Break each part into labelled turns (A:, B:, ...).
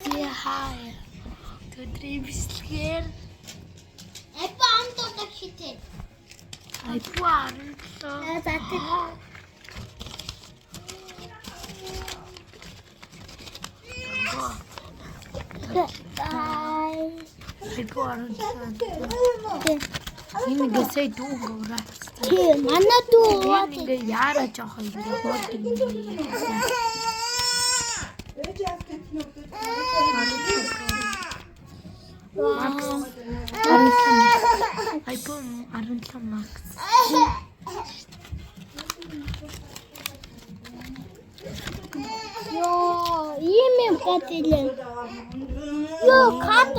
A: Хай. Өдрийн бичлэгээр
B: Апа амт удаг шитээ.
A: iPhone 17.
B: За тэг. Бай.
A: iPhone 17. Энэ ингээ сая дүү өнгөрөө.
B: Тий, манай дүү ууад.
A: Энэ ингээ яараа жоохон ингээ хуулдаг юм. Max. 17. iPhone 17 Max.
B: Йоо, ийм юм гадилээ. Йоо, кат.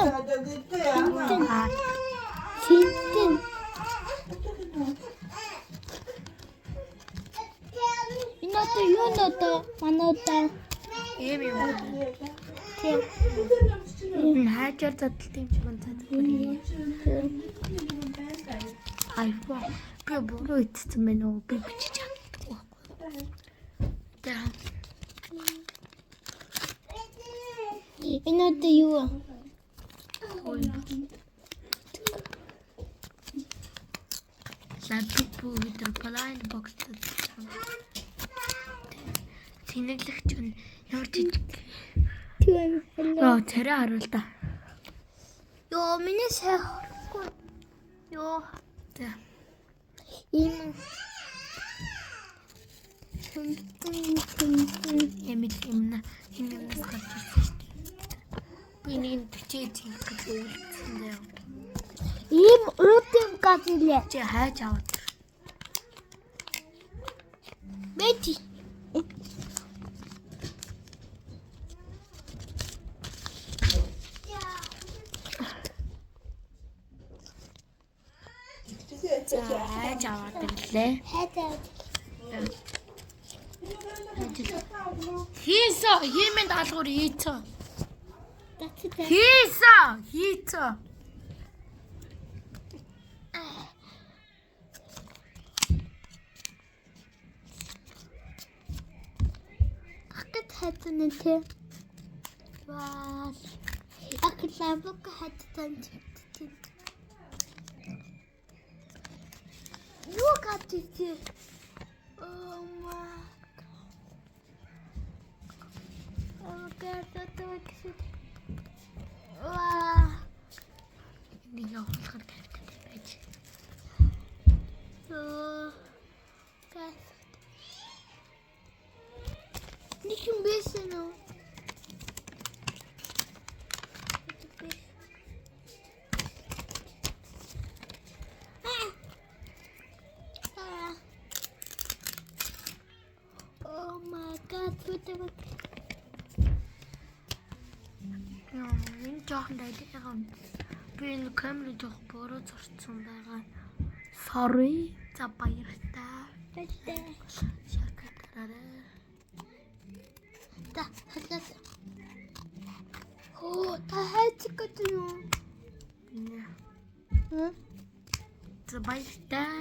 A: Аа,
B: Синтэн. Энэ одоо юу нөдөө? Манай удаа.
A: ийм юм.
B: Тий.
A: Энэ хайжаар задлалт юм шиг унцаад. iPhone би буруу ицсэн байна уу? Би бичиж чаддаггүй байхгүй. За,
B: Энэ одоо юу вэ?
A: Лабибу гэдэг blind box задлсан. Тэнэглэгч нь ямар жижиг.
B: Тийм.
A: Йоо, царай харуул та.
B: Йоо, миний сайн харахгүй. Йоо,
A: За,
B: ийм Тэн тэн тэн.
A: юм л юм на энэ юмнаас гарч ирсэн шүү дээ. Би нэг нь 40 зинх гэж өгүүлсэн заяа.
B: Ийм уудын гадилээ.
A: Чи хайж аваад.
B: Бэти.
A: За, хайж аваад ирлээ.
B: Хайдаа.
A: Хийсэн, хиймэн даалгавар хийцэн.
B: Таттай.
A: Хийсэн, хийцэн.
B: Ахад хайдсан нэ тэ. Ваа. Ахлабук хайдсан чи. Юу гадилээ? Oh my. Oh god, that Ваа.
A: Энийг явуулахар тавьтай байж.
B: Оо. Гас. Нэг юм байсан уу? Oh my god, what the fuck?
A: Яа, энэ жоохон дайлгаа. Би энэ камер жоох буруу зурцсан байгаа. Sorry. За баяртай.
B: Баярлалаа.
A: Шакатараа.
B: Та халаас. Хөө, та хайцаг гэдэг юм.
A: Нэ.
B: Хм?
A: За баяртай.